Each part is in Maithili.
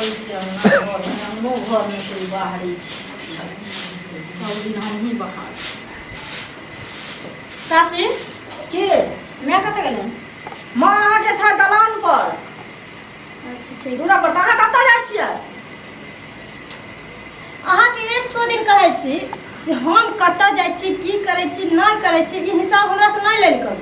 करै छै अङ्गना घरमे, अङ्गनो घरमे कोइ बाहरै छै। सब दिन हमही बाहर। चाची। के? माय कतऽ गेलै? माँ अहाँके छै दलान पर। अच्छा ठीक। दूरा पर। तऽ अहाँ कतऽ जाइ छियै? अहाँके 100 दिन कहै छी जे हम कतऽ जाइ छी, की करै छी, नहि करै छी, ई हिसाब हमरासँ नहि लेल करू।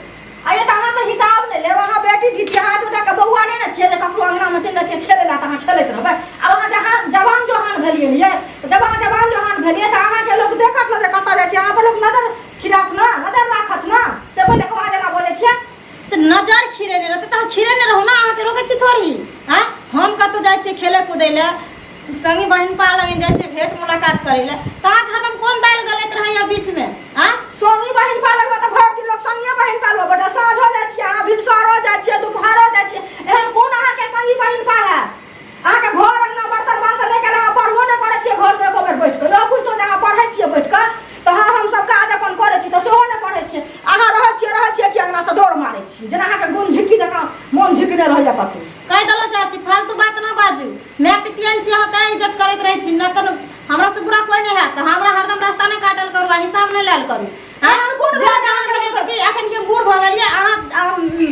आइयो तऽ अहाँसँ हिसाब नहि लेब। अहाँ बेटी धी छियै, अहाँ दूटा के बौआ नहि ने छियै जे ककरो अङ्गनामे चलि जाइ छियै खेलै लए तऽ अहाँ खेलैत रहबै। आब अहाँ जहाँ जवान जोहान भेलियै ने यै, तऽ जब अहाँ जवान जोहान भेलियै तऽ अहाँके लोक देखत ने जे कतऽ जाइ छियै। अहाँ पर लोक नजर खिलात ने, नजर राखत ने। से पहिले अहाँ जेना बजै छियै। तऽ नजर खिरेने रहतै तऽ अहाँ खिरेने रहू ने, अहाँके रोकै छी थोड़ी? आँय, हम कतहु जाइ छियै खेलै कूदै लए, संगी बहिन पा लगे जाइ छियै भेंट मुलाकात करै लए, तऽ अहाँके हरदम कोन दालि गलैत रहैया बीचमे? आँय, संगी बहिन पा लगबै तऽ भरि दिन लोक संगिए बहिन पा लगबै। बेटा, साँझो जाइ छियै अहाँ, भिनसरो जाइ छियै, दुपहरो जाइ छियै। एहन कोन अहाँके संगी बहिन पा है? अहाँके घर अंगना बर्तन बासन नहि केलहुँ, अहाँ पढ़बो नहि करै छियै घरमे एको बेर बैठ कऽ। इहो बुझतहुँ जे अहाँ पढ़ै छियै बैठ कऽ तऽ हँ, हम सब काज अपन करै छी, तऽ सेहो नहि पढ़ै छियै अहाँ। रहै छियै, रहै छियै कि अंगनासँ दौड़ मारै छियै, जेना अहाँके गुण झिक्की जकाँ मोन झिकने रहैया कतहु। कहि देलहुँ चाची, फालतू बात ना बाजू। मैं पितियन छी अहाँ, तैं इज्जत करैत रहै छी, नहि तऽ हमरा से बुरा कोई नहीं हैत। तऽ हमरा हरदम रास्ता नहि काटल करू आ हिसाब नहि लेल करू। एहन कोन जो भेलै जहान भेलै तऽ की अखन के बूढ़ भऽ गेलियै अहाँ?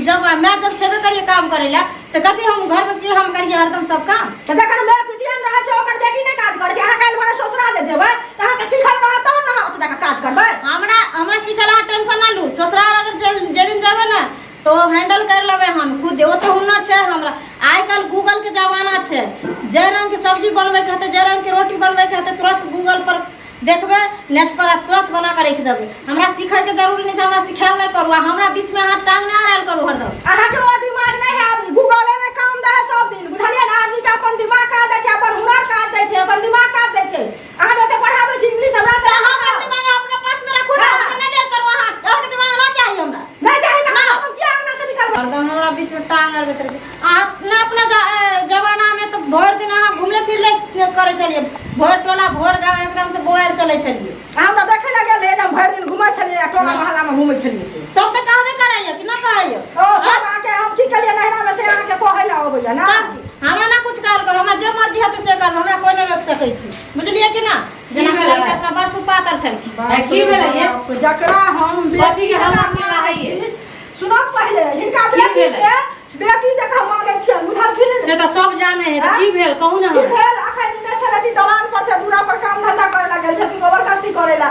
जब मैं जब छेबे करियै काम करै लए तऽ कथी हम घरमे की हम करियै हरदम सब काम? तऽ जकर माय पितियन रहै छै ओकर बेटी नहि काज करै छै? अहाँ काल्हि भरे ससुरा जे जेबै तऽ अहाँके सीखल रहत तहन ने अहाँ ओतऽ जाकऽ काज करबै। हमरा हमरा सीखल, अहाँ टेंशन ना लू। ससुराल अगर जे दिन जेबै ने तो हैंडल कर लेबै हम खुद, ओते हुनर छै हमरा। आइ काल्हि गूगल के जमाना छै। जे रंग के सब्जी बनबैके हेतै, जे रंग के रोटी बनबैके हेतै, तुरंत गूगल पर देखबै, नेट पर, आ तुरंत बना कऽ राखि देबै। हमरा सीखैके जरूरी नहि छै। हमरा सिखायल नहि करू आ हमरा बीचमे अहाँ टांग नहि अड़ायल करू हरदम। अहाँके ओ दिमाग नहि है अभी। गूगले मे काम दै है सब दिन, बुझलियै ने? आदमी के अपन दिमाग काज दै छै, अपन हुनर काज दै छै, अपन दिमाग काज दै छै। अहाँ जे ओते पढ़ाबै छी इंग्लिश हमरा से तऽ हमर दिमाग अपना पास में रखू ने। हाँ। हमरा नहि देल करू अहाँ, अहाँके दिमाग ना चाही हमरा। नहि चाही तऽ अहाँ तो किया अंगना से निकलबै? हरदम हमरा बीच में टांग अड़बैत रहै छै अहाँ अपना अपना जमाना में। तऽ भरि दिन अहाँ घुमले फिरले करै छलियै, भरि टोला भरि गाँव एकदम से बौआयल चलै छलियै। हमरा देखै लए गेल रहियै जे हम भरि दिन घुमै छलियै आ टोला मोहल्ला मे घुमै छलियै से? सब तऽ कहबे करैया कि ना कहैया? ओ सब अहाँके हम की केलियै नैहरा मे से अहाँके कहै लए अबैया ने? तब की? हमरा ना कुछ कहल करू। हमरा जे मर्जी हेतै से करब, हमरा कोइ नहि रोकि सकै छी, बुझलियै कि ना? जेना की भेलै? कहै छै अपना बड़ सुपातर छलखिन। आ की भेलै ये? बाप, जकरा हम कथी के हल्ला बेटी चिल्ला मानै है ये? छी, सुनऽ पहिले हिनका। की बेटी भेलै? के बेटी जकाँ मानै छियै, बुझलखिन? से तऽ सब जाने है, तऽ आँय? की भेल कहू ने की हमरा। भेल? अखन नहि छलै दलान पर छै, दूरा पर काम धंधा करे ला गेल छथिन, गोबर करसी करे ला,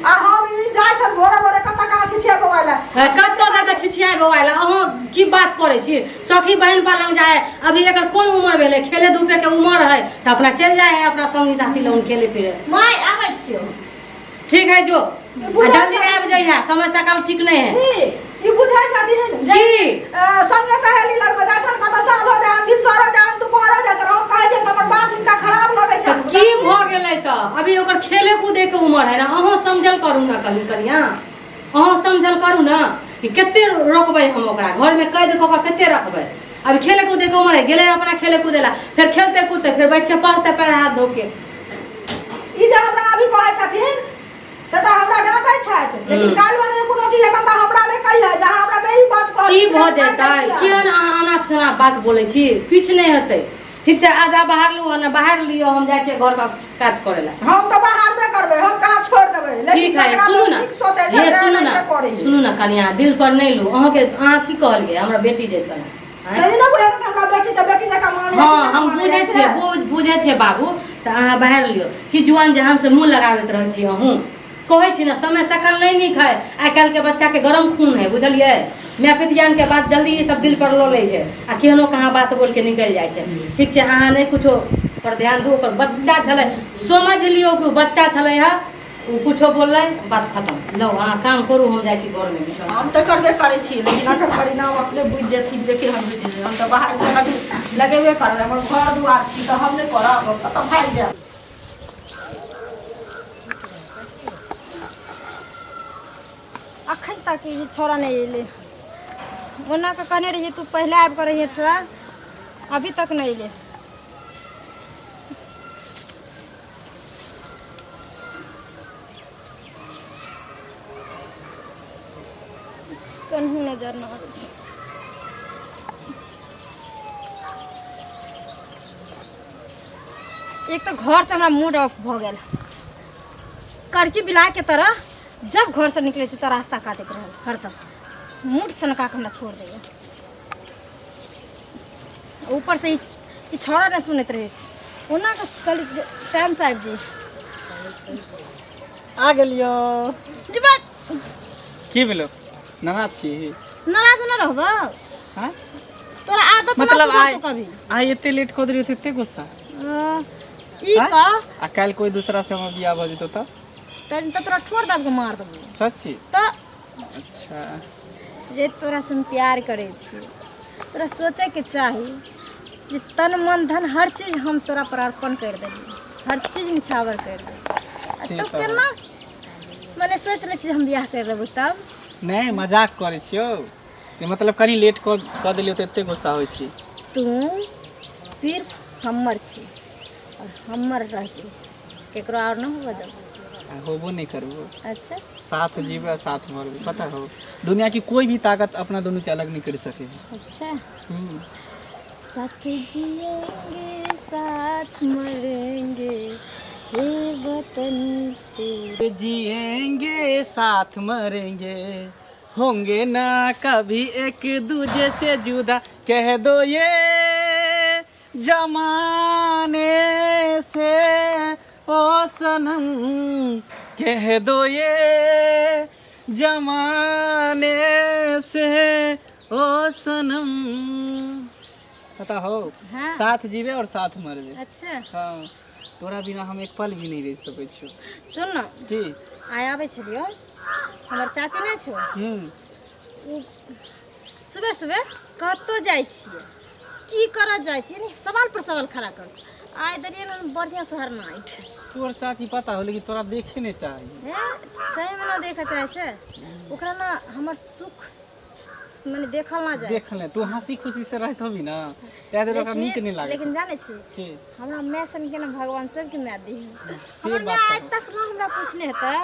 आ हम ई जाइ छल भोरे भोरे कतऽ कहाँ छिछिया बौआइ ला। कतऽ जाय तऽ छिछियाइ बौआइ ला? अहाँ की बात करै छी? सखी बहिन पा लग जाए। अभी एकर कोन उमर भेलै? खेले धूपे के उमर है तऽ अपना चलि जाइ है अपना संगी साथी लग खेले फिरे। माय, आबै छियौ। ठीक है, जो आ जल्दी आबि जइहे, समय सकाल ठीक नहीं है। की ई बुझै छथिन जे की? संगे सहेली लग जाइ छन कतऽ, साँझो जान, भिनसरो जान, दुपहरो जाइ छन। हम कहै छियनि तऽ हमर बात हिनका खराब लगै तऽ छनि। की भऽ गेलै? तऽ अभी ओकर खेले कूदे के उमर है ने। अहूँ समझल करू ने कनि कनिया, अहूँ समझल करू ने कि कते रोकबै हम ओकरा? घरमे कैद कऽ कऽ कते रखबै? अभी खेले कूदे के उमर है, गेलै अपना खेले कूदे ला, फेर खेलते कूदते फेर बैठ के पढ़ते पैर हाथ धो के। ई जे हमरा अभी कहै छथिन से तऽ हमरा डाँटै छथि, लेकिन काल्हि भने कोनो चीज हेतनि तऽ हमरा नहि कहियै जे अहाँ हमरा नहि ई बात कहली। की से भऽ हम कहि दै जेतै? छियै। किया ने अहाँ अनाप शनाप बात बोलै छी? किछु नहि हेतै, ठीक छै? आधा बाहर लू ने, बाहर लियौ, हम जाइ छियै घरके काज करै लए। हम तऽ बाहरबे करबै, हम कहाँ छोड़ि देबै, लेकिन ठीक है। जकरा सुनू लोक ने नीक सोचै छै हे से सुनू ने एनाहिते करै छै। सुनू ने कनिया, दिल पर नहि लू। अहाँके अहाँ की कहलियै? हमरा बेटी जैसन है, आँय? चलि ने बुझै छथिन हमरा बेटी तऽ बेटी जकाँ मानै। हँ, हम बुझै छियै, बुझै छियै बाबू। तऽ अहाँ बाहर लियौ कि जुआन जहान से मुँह लगाबैत रहै छी अहूँ? कहै छी ने, समय सकल नहि नीक है। आइ काल्हिके बच्चाके गरम खून है, बुझलियै? माय पितियानके बात जल्दी ई सब दिल पर लऽ लै छै आ केहनो कहाँ बात बोलि के निकलि जाइ छै। ठीक छै, अहाँ नहि कुछो पर ध्यान दू। ओकर बच्चा छलै, समझ लियौ कि ओ बच्चा छलै हँ, ओ कुछो बोललै, बात खतम। लौ, अहाँ काम करू, हम जाइ छी घरमे बिछौना। हम तऽ करबे करै छी, लेकिन एकर परिणाम अपने बुझि जेथिन जे केहन होइ छै। हम तऽ बाहर लगेबे करबै, हमर घर दुआर छी तऽ हम नहि करब, हम कतऽ भागि जायब? अखन तक ई छोरा नहि अयलै। ओना कऽ कहने रहियै तू पहिले आबि कऽ रहियै तोरा, अभी तक नहि अयलै। कन्हू नजर नहि आबै छै। एक तऽ घरसँ हमरा मूड ऑफ भऽ गेल। करकी बिलाके तरह जब घरसँ निकलै छी तऽ रास्ता काटैत रहल हरदम, मूड सनका के हमरा छोड़ दैया। ऊपरसँ ई ई छौड़ा नहि सुनैत रहै छै, ओना कऽ कहली टाइमसँ आबि जाइ। आ गेलियो। जेबै। की भेलो, नाराज छी? नाराज नहि रहबौ। हाँ? तोरा आदत ना मतलब सुधरतौ आइ कभी। आइ एते लेट कऽ देलियै तऽ एते गुस्सा? ई आँय? कह आ काल्हि कोइ दूसरा से हमर बियाह भऽ जेतौ तऽ? तऽ तोरा ठोर दाब के मार देबौ। सच्ची? तऽ। अच्छा। जे तोरा से हम प्यार करै छी, तोरा सोचैके चाही जे तन मन धन हर चीज हम तोरा पर अर्पण कर देली, हर चीज निछावर कर देली, आ से तू तऽ केना मने सोचि लै छी जे हम बियाह कर लेबौ तब? नहि, मजाक करै छियौ। से मतलब कनि लेट कऽ कऽ देलियौ तऽ एते गुस्सा होइ छी? तू सिर्फ हमर छी और हमर रहती, केकरो और न होबऽ देबो। आ होबो नहि करबो। अच्छा। साथ जीवे आ साथ मरबे। पता हो, दुनिया की कोई भी ताकत अपना दोनों के अलग नहीं कर सके है। अच्छा। हम्म। साथ जिएंगे साथ मरेंगे, हे वतन तेरे। जिएंगे साथ मरेंगे, होंगे ना कभी एक दूजे से जुदा, कह दो ये जमाने से ओ सनम, कह दो ये जमाने से ओ सनम। पता हो? हाँ। साथ जीवे और साथ मरबे। अच्छा। हाँ, तोरा बिना हम एक पल भी नहीं रह सकै छियौ। सुन न। की? आइ आबै छलियौ, हमर चाची नहि छौ? हम्म। ओ सुबह सुबह कतऽ जाइ छियै, की करऽ जाइ छियै, ने सवाल पर सवाल खड़ा कर। आइ देलियै ने बढ़िआँ से हरनाइट। तोहर चाची पता हो, लेकिन तोरा देखे नहीं चाही। हे, सहीमे ना देखऽ चाहै छै। ओकरा ना हमर सुख मने देखल ना जाय। देख ले, तू हंसी खुशी से रहत होबी ना, ताहि दुआरे ओकरा नीक नहीं लागत। लेकिन जानै छी? की? हमरा माय सनके ने भगवान सबके माय दी। से हमर माय बात आज तऽ तक ना हमरा पूछने हेतै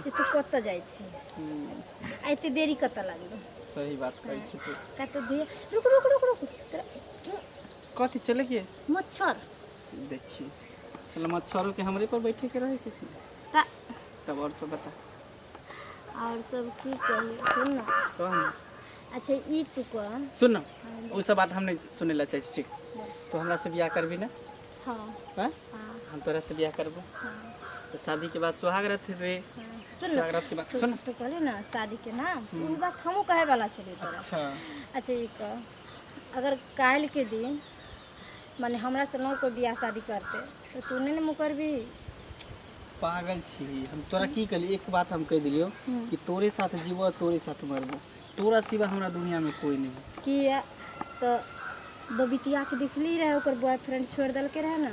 जे तू कतऽ जाइ छी आ एते देरी कतऽ लागलो। सही बात कहै छी तू। कतऽ देर, रुक रुक रुक रुक, कथी चले के? मच्छर। देखी चलो, मच्छरों के हमरे पर बैठे के रहे के छै। तऽ तब और सब बता। और सब की कही, सुन ना। कह ना। अच्छा, ई तू कह। सुन ना, ओ सब बात हम नहीं सुने ला चाहै छी। ठीक, तो हमरा से बियाह करबी ना? हाँ। हाँ? हाँ। हम तोरा से बियाह करबो। हाँ। तो शादी के बाद सुहाग रात हेबे। सुन ना। सुहाग रात के बाद तू सुन। तू कहली ना शादी के ना, उ बात हमहूँ कहे वाला छलियै तोरा। अच्छा। अच्छा, ई कह, अगर काल्हि के दिन माने हमरा से न कोई बियाह शादी करते तो तू नहीं ने मुकरबी? पागल छी हम? तोरा की कहली, एक बात हम कहि दिलियो कि तोरे साथ जीबो आ तोरे साथ मरबो, तोरा सिवा हमरा दुनिया में कोई नहीं। किया तऽ बबीतिया के देखली रहे, ओकर बॉयफ्रेंड छोड़ि देलकै रहे ने,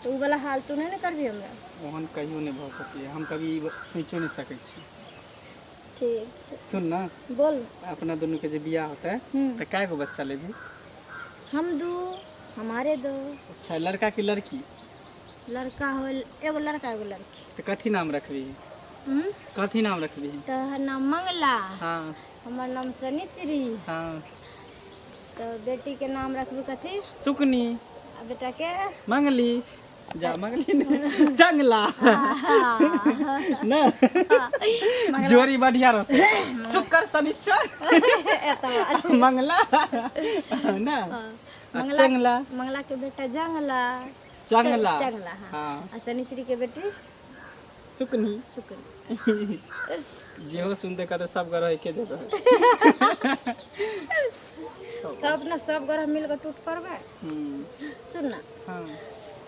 तऽ उ वाला हाल तू नहीं ने करबी हमरा? ओहन कहियो नहीं भऽ सकैए, हम कभी ई सोचियो नहीं सकै छी। ठीक छै। सुन ना। बोल। अपना दोनों के जे बियाह होता है तऽ कै गो बच्चा लेबही? हम दू, हमारे दो। अच्छा, लड़का की लड़की? लड़का हो, एगो लड़का एगो लड़की। तऽ कथी नाम रखबही? हम्म? कथी नाम रखबही? तोहर नाम मंगला। हाँ। हमर नाम शनिचरी। हाँ। तऽ बेटी के नाम रखबी कथी? सुकनी। आ बेटा के? मंगली, जा मंगली नहीं, जंगला ना, जोड़ी बढ़िया रहते, शुक्र शनिचर मंगला ना आ चंगला। मंगला के बेटा जंगला। चंगला। चंगला, हाँ। हाँ। आ शनिचरी के बेटी? सुकनी। सुकनी। जेहो सुनते कहते सब ग्रह एके जगह है। तब ना सब ग्रह मिल के टूट पड़बै। सुन ना। हाँ।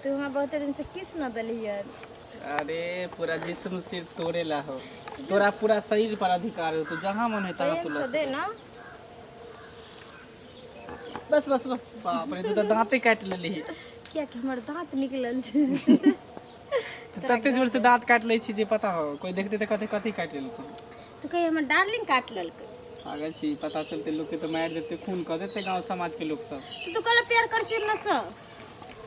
तू हमरा बहुते दिन से किस न देली है। अरे, पूरा जिस्म सिर्फ तोरे ला हो, तोरा पूरा शरीर पर अधिकार हो, तू जहाँ मन है तहाँ तू प्रेम लऽ से दे सकै ना। छी। बस बस बस, बाप रे, तू तऽ दाँते काटि लेलही। कियाकि हमर दाँत निकलल छै। तऽ तते जोर से दाँत काटि लै छी जे पता हो कोई देखते तऽ कहते कथी काटि लेलकै। तऽ कही हमर डार्लिंग काटि लेलकै। पागल छी, पता चलते लोग के तऽ मारि देते, खून कऽ देते गाँव समाज के लोग सब। तऽ तू कहले प्यार कर छी हमरा से।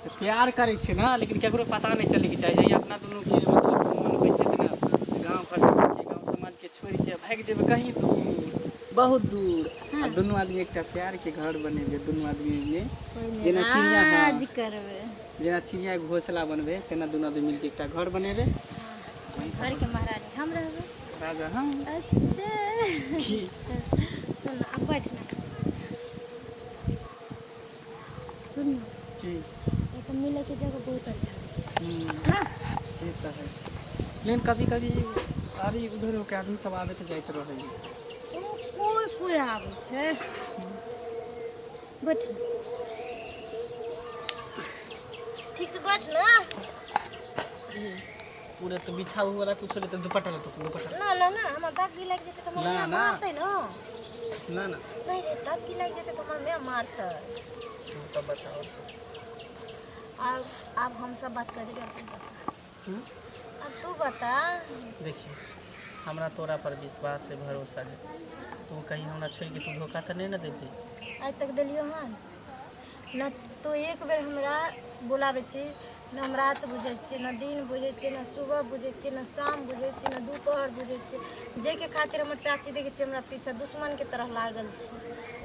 तऽ प्यार करै छी ना, लेकिन केकरो पता नहीं चले के चाही। जहिया अपना दुनू के मतलब मन होइ छै ने, गाँव घर छोड़ के, गाँव समाज के छोड़ के भागि जेबै कहीं दूर, बहुत दूर, आ दुनू आदमी एकटा प्यार के घर बनेबै, दुनू आदमी में ओहिमे जेना चिड़िया, हाँ। राज करबै। जेना चिड़िया घोंसला बनबै तेना दुनू आदमी मिलके एकटा घर बनेबै। घर के महारानी हम रहबै, राजा हम। अच्छा की सुन, अब बैठ ना, सुन। की? एक मिले के जगह बहुत अच्छा छै। हम्म, से तऽ है, लेकिन कभी कभी अरे उधर होके आदमी सब आबैत जाइत रहै। ओ कोइ कोइ आबै छै। बैठ ना। ठीक से बैठ ना। पूरा तऽ बिछाउ वाला कुछो लेते, दुपट्टा लेते, दुपट्टा। ना ना ना, हमर दागी लागि जेतै तऽ हमर ना, माय ना। मारतै ना। ना ना। नहीं रे, दागी लागि जेतै तऽ हमर माय मारतै। तू तब बताओ से। आब हम सब बात कर देबै, तू बता। हम्म? अब तू बता। देखिए, हमरा तोरा पर विश्वास है, भरोसा है। तू कहीं हमरा छोड़ के तू धोखा तऽ नहीं ना देबही? आइ तक देलियौ हन न? तू एक बेर हमरा बुलाबै छी न, हम रात बुझै छियै न दिन बुझै छियै, न सुबह बुझै छियै न शाम बुझै छियै न दुपहर बुझै छियै। जाहिके खातिर हमर चाची देखै छियै हमरा पीछा दुश्मनके तरह लागल छै।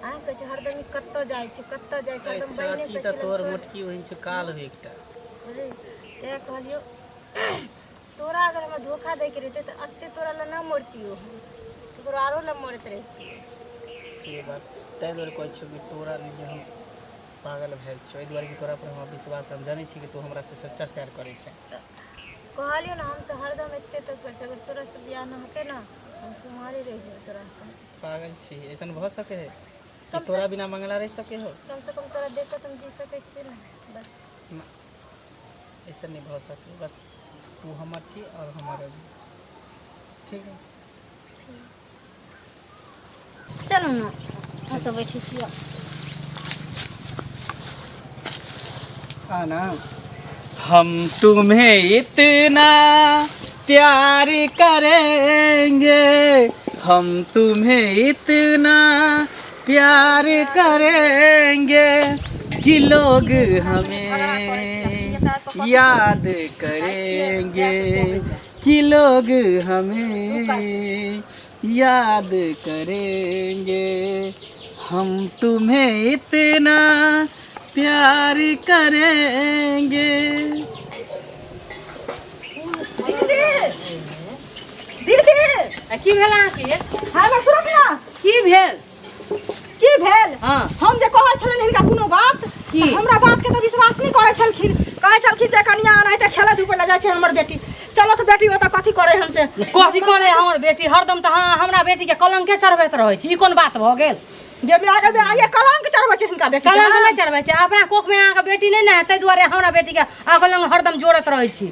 आँय, कहै छै हरदम ई कतऽ जाइ छै, कतऽ जाइ छै, हरदम बहिने चाची से तऽ तोहर मोटकी ओहन छै, काल हो एकटा। बुझली? तैं कहलियौ, तोरा अगर हमरा धोखा दैके रहितै तऽ एते तोरा लए ना मरतियौ हम, ककरो आरो लए मरैत रहितियै। से बात ताहि दुआरे कहै छियौ कि तोरा लिए हम पागल भेल छियौ, एहि दुआरे कि तोरा पर हमरा विश्वास है। हम जानै छी कि तू हमरा से सच्चा प्यार करै छै। कहलियौ ने, हम तऽ हरदम एते तक कहै छियौ, अगर तोरासँ बियाह न हेतै ने, हम कुमारे रहि जेबै तोरा से। पागल छी? ऐसन भऽ सकै है कि कम से तोरा बिना मंगला रहि सकै हो? कमसँ कम तोरा देख कऽ तऽ हम जी सकै छियै ने, बस। ना, ऐसन नहीं भऽ सकै। बस तू हमर छी और हमर रहबी, ठीक है? चलू ने, ओतऽ बैठै छियै। आना। हम तुम्हें इतना प्यार करेंगे, हम तुम्हें इतना प्यार करेंगे कि लोग हमें याद करेंगे, कि लोग हमें याद करेंगे। हम तुम्हें इतना प्यार करेंगे। दीदी, दीदी। आ की भेल अहाँके ये? हेलो, सुनू ना। की भेल? की भेल? हाँ। हम जे कहै छलियनि हिनका कोनो बात की? तऽ हमरा बात के तऽ विश्वास नहि करै छलखिन। कहै छलखिन जे कनिया एनाहिते खेलै धूपै लए जाइ छै हमर बेटी। चलो तऽ बेटी ओतऽ कथी करै हन से। कथी करे हमर बेटी? हरदम तऽ अहाँ हमरा बेटी के कलंके चढ़बैत रहै छी। ई कोन बात भऽ गेल? जे माय गे माय, ये कलंक चढ़बै छै हिनका बेटी के। कलंक नहि चढ़बै छै। अपना कोख में अहाँके बेटी नहि ने है, ताहि दुआरे हमरा बेटी के अकलंक हरदम जोड़ैत रहै छी।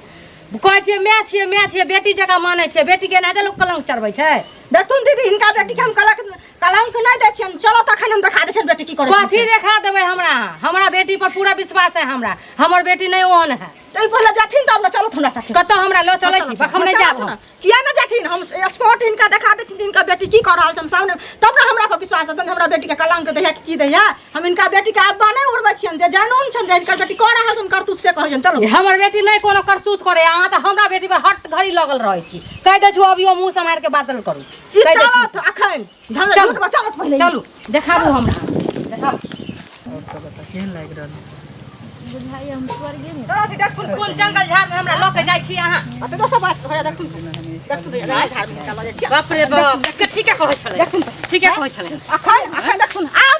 कहै छियै माय छियै, माय छियै, बेटी जकाँ मानै छियै। बेटी के एनाहिते लोक कलंक चढ़बै छै? देखथुन दीदी, हिनका बेटी के हम कलंक कलंक नहि दै छियनि। चलो, तखन हम देखा दै छियनि बेटी की करै कथी छै। देखा देबै हमरा? हमरा बेटी पर पूरा विश्वास है हमरा। हमर बेटी नहि ओहन है। तऽ ई पहिले जाथिन तब ने। चलो हमरा साथे। कतऽ हमरा लऽ चलै छी? हम नहि जायब हम। किया ने जाथिन? हम स्पॉट हिनका देखा दै छी हिनका बेटी की कऽ रहल छनि सामने, तब ने हमरा पर विश्वास हेतनि। हमरा बेटी के कलंक दैया कि की दैया? हम हिनका बेटी के अब्बा नहि उड़बै छियनि। जे जनून छनि जे हिनकर बेटी कऽ रहल छनि करतूत, से कहै छनि। चलू। हमर बेटी नहि कोनो करतूत करे। अहाँ तऽ हमरा बेटी पर हट घड़ी लगल रहै छी। कहि दै छी, अभियो मुँह सम्हारि के बात करू। ई कहि दै छी। चलत अखन ढंग चलू। झूठ चलत पहिले। चलू, देखाबू हमरा, देखाबू। और सब बता, केहन लागि रहल है? बुझाइए हम स्वर्गेमे। चलत, देखथुन। कोन जंगल झाड़ में हमरा लऽ के जाइ छी अहाँ? आ तऽ दोसर बात भैया, देखथुन देखथुन भैया, झाड़ में हिनका लऽ जाइ छियै। बाप रे बाप, के ठीके कहै छलै, ठीके कहै छलै। अखन अखन देखथुन आब।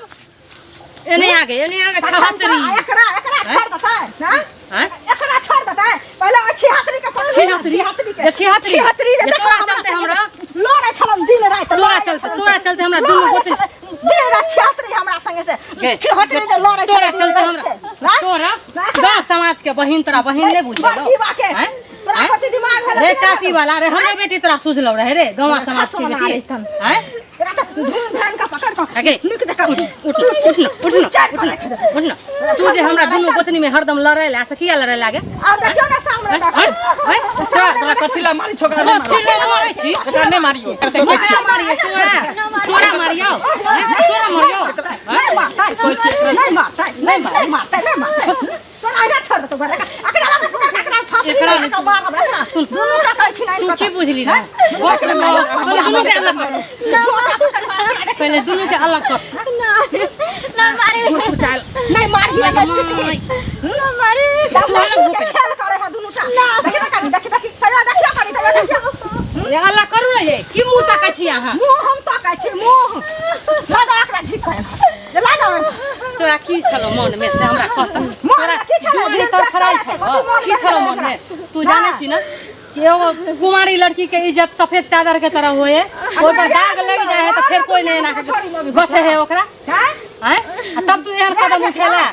एने आगे, एने आगे। तखन से छहतरी। एकरा एकरा छोड़ देतै ना? आँय? एकरा छोड़ देतै? पहिले ओहि छिहत्तरी के पकड़ू। छिहत्तरी? छिहत्तरी के। ये छिहत्तरी? छिहत्तरी जे ये देखो तोरा हमरा चलते हमरा? लड़ै छलम दिन राति। तोरा लड़ै चलते, छलम। तोरा चलते हमरा दुनू लड़ै गोटे छलै दिन राति छिहत्तरी हमरा संगे से। गे, छिहत्तरी जे लड़ै तोरा छलै दिन चलते राति हमरा से। ना? तोरा ना? गाँव समाज के बहिन, तोरा बहिन नहि बुझल बड़की बाके आँय? तोरा आँय? कति दिमाग भेलै रे कि नहि? काटी वाला रे, हमरा बेटी तोरा सुझलो रहे रे गाँव समाज के सोना बेटी? रहितन। आँय? एकरा तऽ धुन धान के पकड़ कऽ आगे नीक जकाँ उठ उठ, उठ न, उठ न, उठ न, उठ न। तू जे हमरा दुनू गोतनी में हरदम लड़े ला से किया लड़े लागे? आब देखियौ ने सामने आँय? तक। आँय? तोरा तोरा कथी ला मारी छोकरा? नहि कथी मारो। ला मारै छी? एकरा नहि मारियो। तोरा मारियो, तोरा तोरा मारियो, आँय? तोरा मारियो। नहीं मारतै, नहीं मारतै, नहीं नहीं मारतै, नहीं मारतै। तोरा अहिना छोड़ देतौ बड़ा। एकरा लग पकड़ के एकरा फांसी एकरा लगा के मार हमरा, एकरा। सुन। दुनू के कहै तू ना की बुझली रे? बाप रे बाप, पहिले दुनू के अलग कर, पहिले दुनू के अलग कर। ना मारे। कुचाल। नहीं मारही। माय। नहीं मारी। छियै अहाँ मुँह हम ताकै छी मुँह लगा एकरा झीक के लगा तोरा की छलो मन में से हमरा कह तऽ। मन तोरा में की छलो? जुआनी दिल तोर तक फराइ तोरा छलो के कथी मन की में छलो छलो मन में तू हाँ। जानै छी ना कि एगो कुमारी लड़की के इज्जत सफेद चादर के तरह होए ओहि पर दाग लग जाए है तऽ फेर कोई नहीं एना के बचे है ओकरा हैं आँय आ तब तू एहन कदम उठेला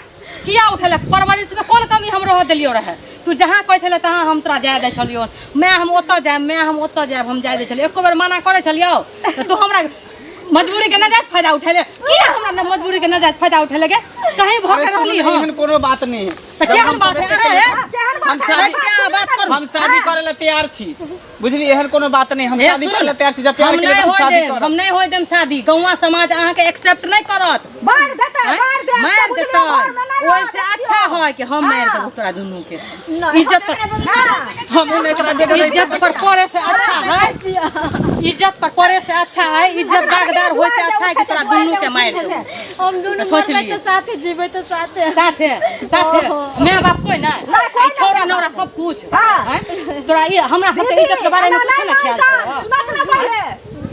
किया उठेला परवरिश में कोन कमी हम रह देलियो रहे तू जहाँ कहै छले तहाँ हम तोरा जाय दै छलियो मैं हम ओतऽ जायब मैं हम ओतऽ जायब हम जाय दै छलियो एको बेर मना करै छलियो तऽ तू हमरा मजबूरी के नाजायज फायदा उठेले किया हमरा न मजबूरी के नाजायज फायदा उठेले गे कहीं भऽ अरे के सुनू रहली ने, हम एहन कोनो बात नहीं है तऽ केहन बात है अहाँ हे? केहन हम बात शादी अहाँ बात करू हम शादी करे ला तैयार छी बुझली एहन कोनो बात नहीं हम हे शादी सुन, करे ला तैयार छी जब प्यार हम के लिए नहीं हम होय शादी देम करब हम नहीं होय देम शादी गौवा समाज अहाँके एक्सेप्ट नहीं करत मार देतै आँय? मार दे मारि देतै ओहिसँ अच्छा है कि हम मारि देबौ तोरा दुनू के इज्जत पर हम उन्हें एकरा बेगर रहि इज्जत पर पड़े से अच्छा है इज्जत पर पड़े से अच्छा है इज्जत दागदार होय से अच्छा है कि तोरा दुनू के मारि देबौ हम दुनू सोच मरबै लियै। तऽ साथे जीबै तऽ साथे साथे साथे माय बाप कोई नहीं नहीं, कोई ई छौड़ा नहीं। नौरा सब कुछ हाँ। आँय? तोरा ई हमरा सबके इज्जत के बारे में कुछो ना ख्याल छौ सुनत ना पहिले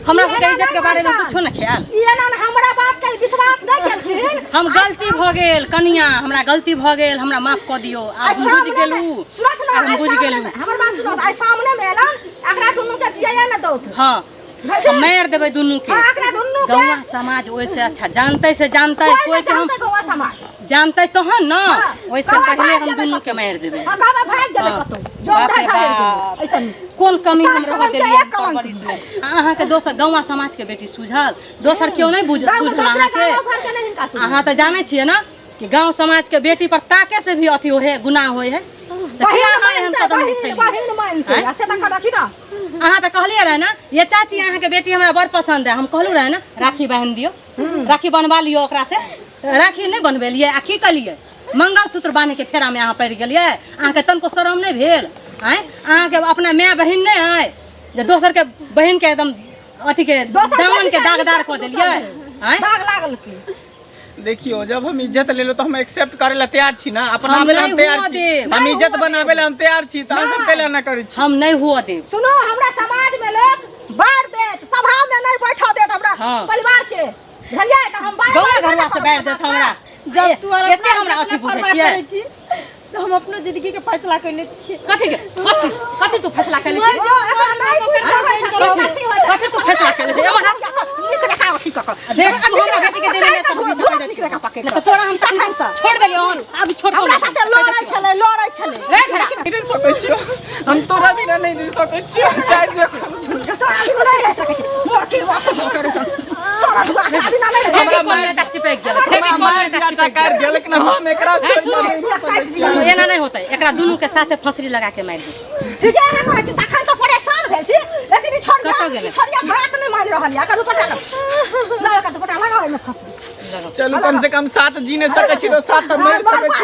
हमरा सबके इज्जत के बारे में कुछो ना ख्याल ई एना ने हमरा बात के विश्वास नहि केलखिन हम गलती भऽ गेल कनिया हमरा गलती भऽ गेल हमरा माफ कऽ दियौ आब हम बुझि गेलहुँ सुनत ना आब हम बुझि गेलहुँ हमर बात सुनत आइ सामने मे एलन एकरा दुनू के जिया ने दौत हँ हम मारि देबै दुनू के हाँ, एकरा दुनू के गौवा समाज ओहिसँ अच्छा जानतै से जानतै कोई कोई के के हम जानतै गौवा समाज जानतै तहन ने हाँ, ओहिसँ गौवा पहिले भागि हम जेबै दुनू कतौ। के मारि देबै हाँ, गौवा भागि जेबै हाँ। कतौ जो बाप रे उठा खा बाप। ऐसन कोन कमी हम सात रह कलम के देलियै एक कलम। परवरिशमे आ अहाँके दोसर गौवा समाजके बेटी सुझल दोसर केओ नहि बुझ गाँव सुझल दोसरा अहाँके गाँव घर के नहि हिनका सुझल। अहाँ तऽ जानै छियै ने कि गाँव समाजके बेटी पर ताके से भी अथी होए गुनाह होए है तऽ बहिन किया अहाँ एहन मानतै, कदम बहिन उठेलियै बहिन मानतै आँय? आ से तऽ करथि ना अहाँ तऽ कहलियै रहए ने ये चाची अहाँके बेटी हमरा बड़ पसन्द है हम कहलहुँ रहए ने राखी बान्हि दियौ राखी बनवा लियौ ओकरा से तऽ राखी नहि बनबेलियै आ की केलियै मंगलसूत्र बान्हैके फेरामे अहाँ पड़ि गेलियै अहाँके तनिको शरम नहि भेल आँय अहाँके अपना माय बहिन नहि अइ जे दोसरके बहिनके एकदम अथीके दोसर दामनके बेटी के दागदार इज्जत कऽ देलियै आँय दाग लागल की देखियो जब हम इज्जत लेलो तो हम एक्सेप्ट करे ला तैयार छी ना अपना हम आबे ला हम नहीं तैयार हुआ छी देब। हम इज्जत बनाबे ला हम तैयार छी तऽ अहाँ सब कैला ना करै छी हम नहि हुअ देब सुनो हमरा समाज में लोग बांट देत सभा में नहीं बैठा देत हमरा हाँ। परिवार के बुझलियै तऽ हम बार गौवा बार घरवा से बैठ देत हमरा जब तू आर एते हमरा अथी बुझै छियै छी तऽ हम अपनो जिंदगी के फैसला करने छियै कथी के कथी कथी तू फैसला केले छी जो एकरा नहीं कुछ होय छै, कथी कथी होय छै। कथी तू फैसला केले छी एमहर हाथ नीक जकाँ अथी कऽ कऽ। देख तू हमरा बेटी के देने नहि तऽ हम धुरक नीक जकाँ पकड़ि नहि तऽ तोरा हम तखन सँ। छोड़ देलियौ हन आब छोड़ हमरा साथे लड़ै छलै लड़ै छलै रे छोड़ा नहीं रहि सकै छियौ हम तोरा बिना नहीं रहि सकै छियौ चाहे जे तोरा बिना नहि रहि सकै छी मोर की वास सारा धुरा एकरा बिना नहि रहि हमरा फेविकॉल में तक चिपक गेल हमरा फेविकॉल मार में दिया तक चिपक चकार दिया लेकिन हम एकरा छोड़ सुनो। के नहीं रहि सकै छियौ गेल एना नहि होतै एकरा दुनू के साथे फंसरी लगा के मारि दे ठीके है कहै छी तखन से परेशान भेल छी लेकिन ई छोड़िया कतऽ गेलै? ई छोड़िया बात नहि मानि रहल यऽ एकर दुपट्टा लगाउ। लाउ एकर दुपट्टा लगाउ एहिमे फंसरी चलू कम से कम साथ जी नहीं सकै छी तो साथ तऽ मरि सकै छी